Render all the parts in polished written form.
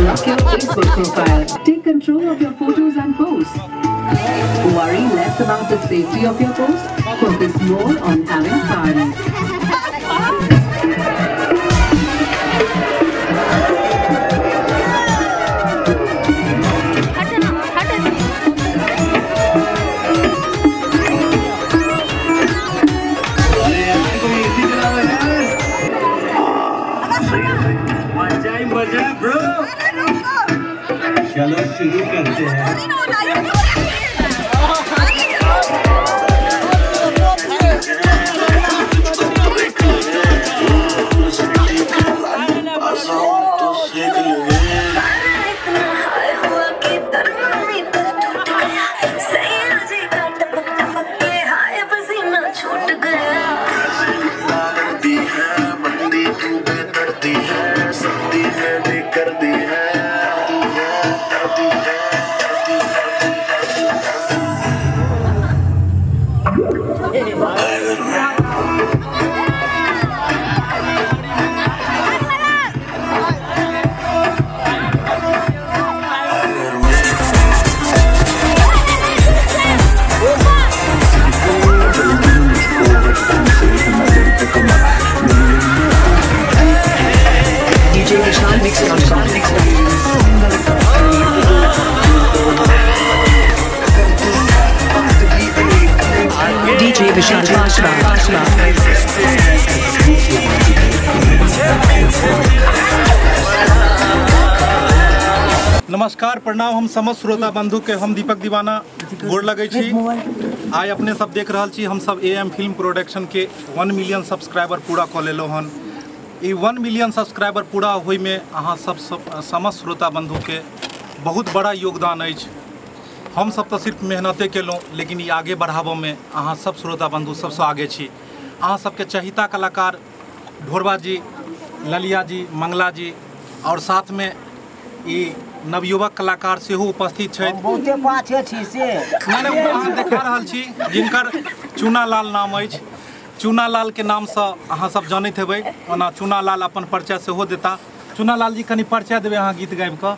Lock your Facebook profile. Take control of your photos and posts. Worry less about the safety of your posts. Focus more on having fun. चलो शुरू करते हैं। DJ Vishal Pashwa. नमस्कार प्रणाम। हम समस्त श्रोता बंधु के हम दीपक दीवाना गोर लगै छी। आइ अपने सब देख रहल छी हम सब AM film production के 1 मिलियन सब्सक्राइबर पूरा कऽ लेलहुँ हन। ई 1 मिलियन सब्सक्राइबर पूरा होइमे अहाँ सब समस्त श्रोता बंधु के बहुत बड़ा योगदान अछि। हम सब तो सिर्फ मेहनते केलहुँ, लेकिन ई आगे बढ़ाबऽमे अहाँ सब श्रोता बंधु सबसँ आगे छी। अहाँ सबके चहिता कलाकार ढोरबा जी, ललिया जी, मंगला जी और साथमे ई नवयुवक कलाकार सेहो उपस्थित छथि। बहुते पाछे छी से नहि अहाँ देखा रहल छी जिनकर चूनालाल नाम अछि। चूनालाल के नामसँ अहाँ सब जानैत हेबै। ओना चूनालाल अपन परिचय सेहो देता। चूनालाल जी कनि परिचय देबै अहाँ गीत गाबि कऽ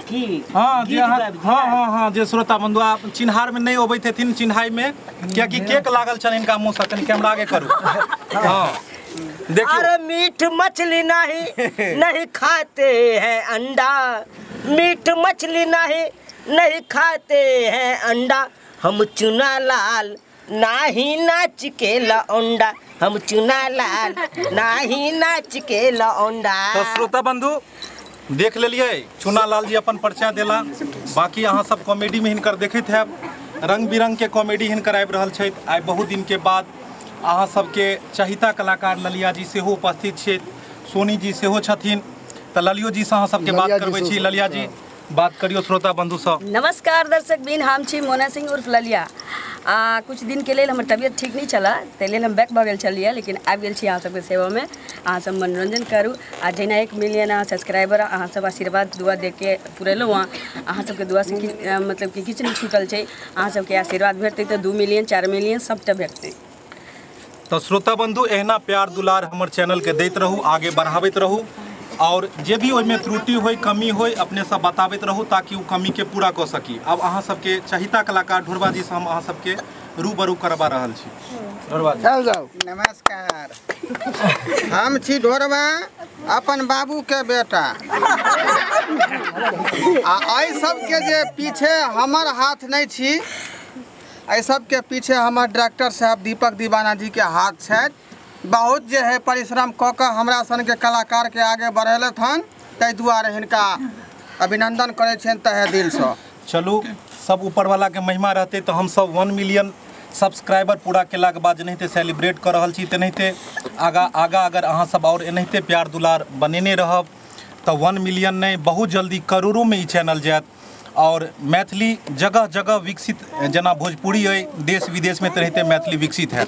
की? हाँ जी, हाँ हाँ हाँ, जे श्रोता बंधु आप चिन्हार में नहीं अबैत हेथिन चिन्हाई में, कियाकि केक लागल छनि हिनका मुँह से। कनि कैमरा आगे करू। हाँ देखियो। अरे मीट मछली नहीं नहीं खाते हैं अंडा, मीट मछली नहीं नहीं खाते हैं अंडा, हम चूनालाल नाही नाच के लौंडा, हम चूनालाल नाही नाच के लौंडा। तो श्रोता बंधु देख लेलिए चूनालाल जी अपन परिचय देला। बाकी अहाँ सब कॉमेडी में हिनकर देखैत हैब, रंग बिरंग के कॉमेडी हिनकर आबि रहल छथि। आइ बहुत दिन के बाद अहाँ सबके चहिता कलाकार ललिया जी सेहो उपस्थित छथि, सोनी जी सेहो छथिन। तऽ ललियो जी से अहाँ सबके बात करबै छी। ललिया जी बात करियो श्रोता बंधु सँ। नमस्कार दर्शक बिन, हम छी मोना सिंह उर्फ ललिया। आ कुछ दिन के लेल हमर तबियत ठीक नहीं छला, ताहि लेल हम बैक भऽ गेल छलियै, लेकिन आबि गेल छी अहाँ सबके सेवामे। अहाँ सब मनोरंजन करू। आ जहिना 1 मिलियन अहाँ सब्सक्राइबर अहाँ सब आशीर्वाद दुआ दे के पुरेलहुँ हँ, अहाँ सबके दुआसँ मतलब कि किछु नहि छूटल छै। अहाँ सबके आशीर्वाद भेटतै तऽ 2 मिलियन 4 मिलियन सबटा भेटतै। तो श्रोता बंधु एहना प्यार दुलार हमर चैनल के दैत रहू, आगे बढ़ाबैत रहू और जे भी ओहिमे त्रुटि होय कमी होय अपने सब बताबैत रहू ताकि ओ कमी के पूरा कऽ सकी। अब अहाँ सबके चहिता कलाकार ढोरबा जी से हम अहाँ सबके रूबरू करबा रहल छी। ढोरबा जी चल जाओ। नमस्कार, हम छी ढोरबा, अपन बाबू के बेटा। आ एहि सबके जे पीछे हमर हाथ नहीं छी, एहि सबके पीछे हमर डायरेक्टर साहब दीपक दीवाना जी के हाथ छथि। बहुत जे है परिश्रम कऽ कऽ हमरा सन के कलाकार के आगे बढ़ेलथि हन, ताहि दुआरे हिनका अभिनंदन करै छियनि तहे दिलसँ। चलू सब ऊपर वाला के महिमा रहते तो हम सब 1 मिलियन सब्सक्राइबर पूरा केलाके बाद जेनाहिते सेलिब्रेट कऽ रहल छी तेनाहिते आगा आगा अगर अहाँ सब और एनाहिते प्यार दुलार बनेने रहब तो 1 मिलियन नहीं बहुत जल्दी करोड़ों में ई चैनल जायत और मैथिली जगह जगह विकसित, जेना भोजपुरी अइ देश विदेश में तेनाहिते मैथिली विकसित है।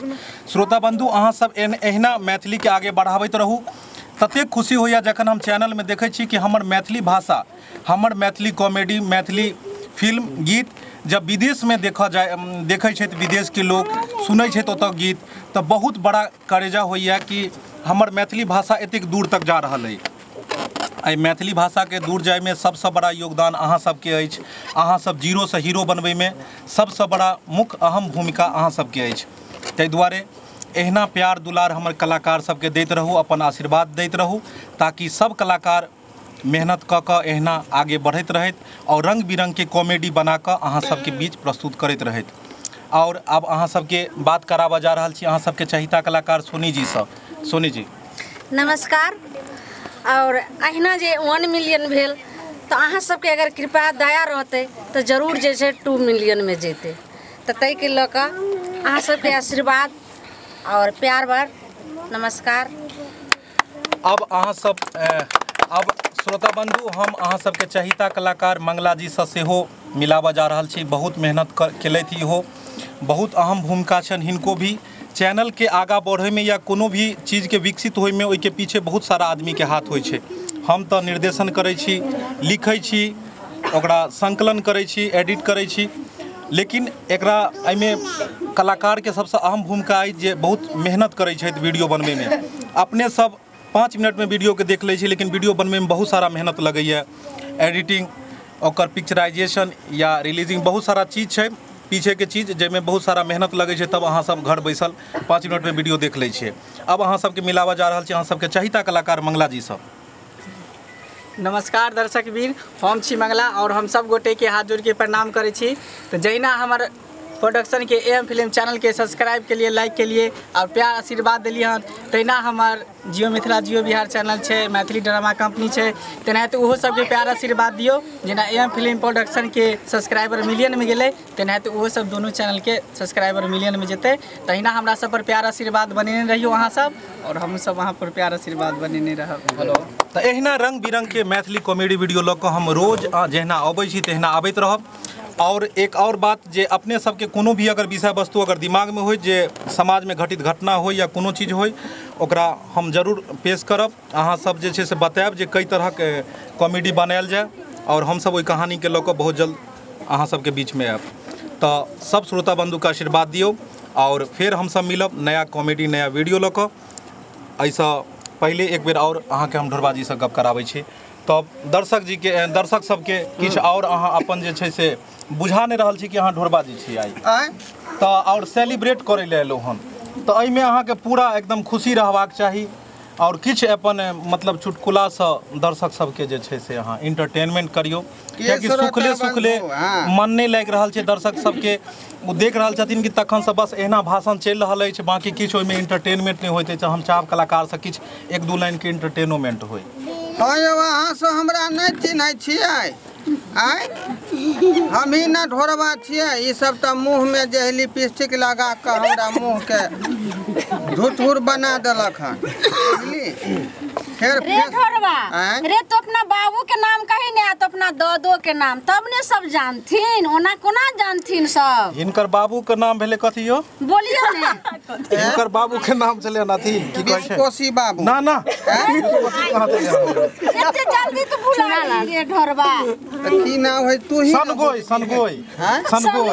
श्रोता बंधु अहाँ सब एहिना मैथिली के आगे बढ़ाबैत रहू। ततेक खुशी होइए जखन हम चैनल में देखै छी कि हमर मैथिली भाषा, हमर मैथिली कॉमेडी, मैथिली फिल्म गीत जब विदेश में देखा जाए, देखै छथि विदेश के लोग, सुनै छथि ओतऽ गीत, तऽ बहुत बड़ा करेजा होइए कि हमर मैथिली भाषा एतेक दूर तक जा रहल अइ। एहि मैथिली भाषाके दूर जाइमे सबसँ बड़ा योगदान अहाँ सबके अछि। अहाँ सब जीरोसँ हीरो बनबैमे सबसँ बड़ा मुख्य अहम भूमिका अहाँ सबके अछि। ताहि दुआरे एहिना प्यार दुलार हमर कलाकार सबके दैत रहू, अपन आशीर्वाद दैत रहू ताकि सब कलाकार मेहनत कऽ कऽ एहिना आगे बढ़ैत रहैत और रंग बिरंग के कॉमेडी बना कऽ अहाँ सबके बीच प्रस्तुत करैत रहैत। और आब अहाँ सबके बात कराबऽ जा रहल छी अहाँ सबके चहिता कलाकार सोनी जीसँ। सोनी जी नमस्कार। और अहिना जे 1 मिलियन भेल तो अहाँ सबके अगर कृपा दया रहतै तो जरूर जे छै 2 मिलियन में जेतै, तो ताहिके लऽ कऽ अहाँ सबके आशीर्वाद और प्यार भर नमस्कार। अब अहाँ सब अब श्रोता बंधु हम अहाँ सबके चहिता कलाकार मंगला जी से सेहो मिलाबऽ जा रहल छी। बहुत मेहनत केलथि इहो, बहुत अहम भूमिका छनि हिनको भी चैनल के आगा बढ़े में या कोनो भी चीज़ के विकसित होय में ओहिके पीछे बहुत सारा आदमी के हाथ होइ छै। हम तऽ निर्देशन करै छी, लिखै छी, ओकरा संकलन करै छी, एडिट करै छी, लेकिन एकरा एहिमे कलाकार के सबसँ अहम भूमिका अछि जे बहुत मेहनत करै छथि वीडियो बनबैमे। अपने सब 5 मिनटमे वीडियोके देख लै छी, लेकिन वीडियो बनबैमे बहुत सारा मेहनत लगैए। एडिटिंग, ओकर पिक्चराइजेशन या रिलीजिंग, बहुत सारा चीज़ छै पीछे के चीज जाहिमे बहुत सारा मेहनत लगै छै, तब अहाँ सब घर बैसल 5 मिनटमे वीडियो देख लै छियै। अब अहाँ सबके मिलाबऽ जा रहल छी अहाँ सबके चहिता कलाकार मंगला जी सब। नमस्कार दर्शक वीर, हम छी मंगला और हम सब गोटे के हाथ जोड़ के प्रणाम करै छी। तो जहिना हमर प्रोडक्शन के एम फिल्म चैनल के सब्सक्राइब के लिए, लाइक के लिए और प्यार आशीर्वाद दिली हन, तहिना हमार जियो मिथिला जियो बिहार चैनल छै, मैथिली ड्रामा कंपनी छै, तेनाहिते ओहो सबके प्यार आशीर्वाद दियौ। जेना एम फिल्म प्रोडक्शन के सब्सक्राइबर मिलियन में गेलै, तेनाहिते ओहो सब दोनों चैनल के सब्सक्राइबर मिलियन में जेतै। तहिना हमरा सब पर प्यार आशीर्वाद बनेने रहियौ अहाँ सब, और हम सब अहाँ पर प्यार आशीर्वाद बनेने रहब। हेलो, तऽ एहिना रंग बिरंग के मैथिली कॉमेडी वीडियो लऽ कऽ हम रोज जहिना अबै छी तहिना आबैत रहब। और एक और बात जे अपने सबके कोनो भी अगर विषय वस्तु अगर दिमाग में हो, जे समाज में घटित घटना हो या कोनो चीज़ हो, ओकरा हम जरूर पेश करब। अहाँ सब जे छै से बतायब जे कई तरहके कॉमेडी बनायल जाय और हम सब ओहि कहानीके लऽ कऽ बहुत जल्द अहाँ सबके बीचमे आयब। तऽ सब श्रोता बंधुके आशीर्वाद दियौ और फेर हम सब मिलब नया कॉमेडी नया वीडियो लऽ कऽ। एहिसँ पहिले एक बेर और अहाँके हम ढोरबा जीसँ गप कराबै छी। तब दर्शक जी के, दर्शक सबके किछु और अहाँ अपन जे छै से बुझा नहि रहल छी कि अहाँ ढोरबा जी छी आइ, तऽ और सेलिब्रेट करै लए एलहुँ हन, तऽ एहिमे अहाँके पूरा एकदम खुशी रहबाक चाही और किछु अपन मतलब चुटकुलासँ दर्शक सबके जे छै से अहाँ इंटरटेनमेंट करियौ, कियाकि सुखले सुखले मन नहि लागि रहल छै दर्शक सबके। ओ देख रहल छथिन कि तखनसँ बस एहिना भाषण चलि रहल अछि, बाँकी किछु ओहिमे इंटरटेनमेंट नहि होइत अछि। हम चाहब कलाकारसँ किछु 1-2 लाइनके इंटरटेनमेंट होइ। हाँ यौ, अहाँ सब हमरा नहि चिन्है छियै? आँय, हमही ने ढोरबा छियै। ई सब तऽ मुँहमे जे लिपस्टिक लगा कऽ हमरा मुँहके धुथुर बना देलक हन। बुझली? फेर रे ढोरबा, रे तो अपना बाबू के नाम कही ने, तो अपना दादो के नाम, तब ने सब जानथिन, ओना कोना जानथिन सब। हिनकर बाबू के नाम भेलै कथी यो? बोलियो ने। हिनकर बाबू के नाम छलै अथी की कहै छै? कोसी बाबू। ना ना, कोसी कहाँ से? एते जल्दी तू भुला गेली ढोरबा। की नाम है? तू सनगोई सनगोई सनगोई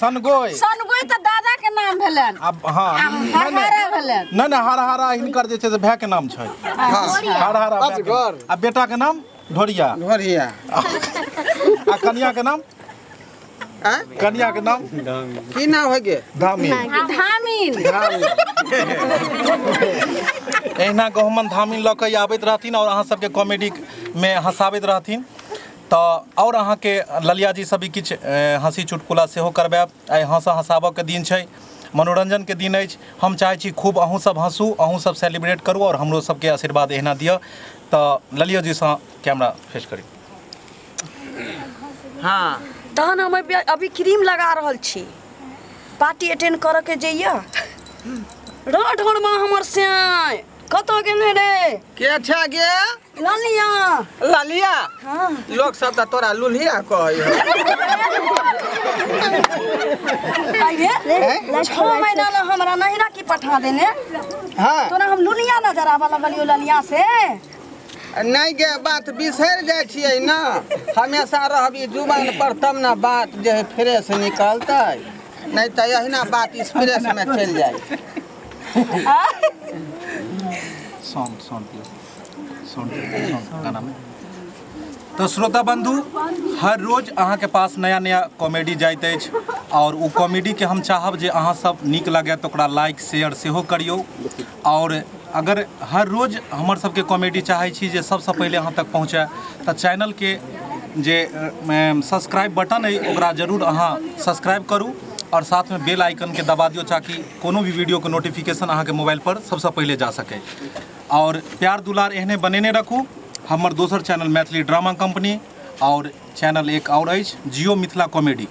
सनगोई सनगोई त दादा के नाम भेलन। अब हां हरहरा भेलन। न न हरहरा हिनकर जे छै से भाई के नाम छै। हरहरा आ बेटा के नाम ढोरिया। ढोरिया। आ कन्या के नाम? कन्या के नाम की नाम हो गे? धामीन। धामीन। एहिना गहुमन धामीन लऽ के आबैत रहथिन और अहाँ सबके कॉमेडी में हंसाबैत रहथिन। तो और अहाँ के ललिया जी सब भी किछु हंसी चुटकुला सेहो करबायब। आइ हंस हंसाबऽ के दिन छै, मनोरंजन के दिन अछि। हम चाहै छी खूब अहूँ सब हंसू, अहूँ सब सेलिब्रेट करू और हमरो सबके आशीर्वाद एहिना दिअ। तो ललिया जी सँ कैमरा फेस करी। हाँ तहन हम अभी क्रीम लगा रहल छी, पार्टी अटेंड करऽ के जइया। ढोर में हमर स्याय कतऽ गेलै रे? के छै गे? ललिया। ललिया? हाँ। लोक सब त तोरा लुलिया कहै है। अरे 6 महीना ला हमरा नहिरा की पठा देने। हाँ। तोरा हम लुलिया नजर आबऽ लगलियो ललिया से। नहीं गे बात बिसरि जाइ छियै ना, हमेशा रहबी जुबान पर तब ना बात जे है फ्रेश निकलतै, नहीं तऽ एहिना बात स्प्रेस में चलि जाइ। सॉन्ग सॉन्ग सॉन्ग गाना में। तो श्रोता बंधु, हर रोज अहाँ के पास नया नया कॉमेडी जाइत अछि और ओ कॉमेडी के हम चाहब जे अहाँ सब नीक लगे तो ओकरा लाइक शेयर सेहो करियौ। और अगर हर रोज हमर सबके कॉमेडी चाहै छी जे सबसँ पहिले अहाँ तक पहुँचे तऽ चैनल के जे सब्सक्राइब बटन अइ ओकरा जरूर अहाँ सब्सक्राइब करू और साथ में बेल आइकन के दबा दियौ ताकि कोनो भी वीडियो के नोटिफिकेशन अहाँ के मोबाइल पर सबसँ पहिले जा सके। और प्यार दुलार एहने बनेने रखू। हमर दोसर चैनल मैथिली ड्रामा कंपनी और चैनल एक और अछि जियो मिथिला कॉमेडी।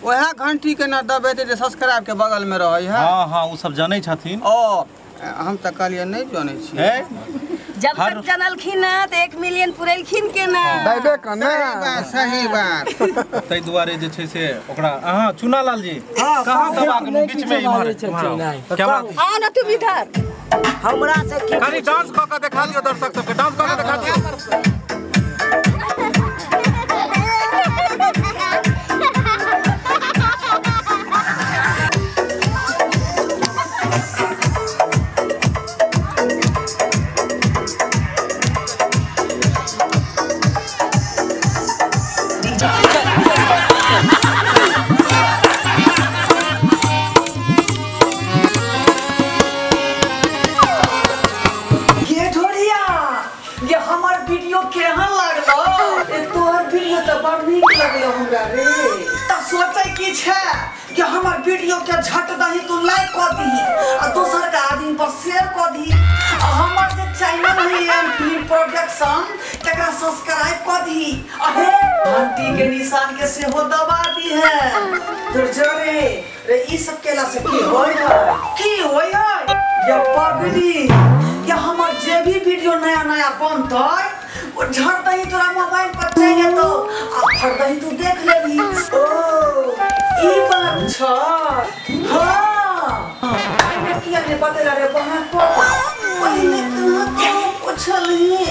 वएह घंटी के ना दबेतै जे सब्सक्राइब के बगल में रहै है। हाँ हाँ ओ सब जनै छथिन। ओ हम तऽ कहलियै नहि जनै छियै। जब तक जनलखिन ना तऽ 1 मिलियन पुरेलखिन केना? देबे कने। सही बात। ताहि दुआरे जे छै से ओकरा अहाँ चुना लाल जी कहाँ दबा गेलहुँ बीच में इम्हर कैमरा आ ना तू इधर हमरा से की खाली डांस कऽ के देखा दियौ दर्शक सबके, डांस कऽ के देखा दियौ। वीडियो के झट दही तू लाइक कर दही आ दोसर के आदमी पर शेयर कर दही आ हमर जे चैनल है एम फिल्म प्रोडक्शन तकरा सब्सक्राइब कर दही आ हे घंटी के निशान के सेहो दबा दी है। तो जरे रे ई सब केला से की होय है, की होय है या पगली या हमर जे भी वीडियो नया नया बनतै ओ झट दही तोरा मोबाइल पर चलि जेतौ आ फट दही तू देख लेबही। ओ ई बात छ। हाँ किया ने बतेला रे बहन को पहिले कहाँ पुछलही।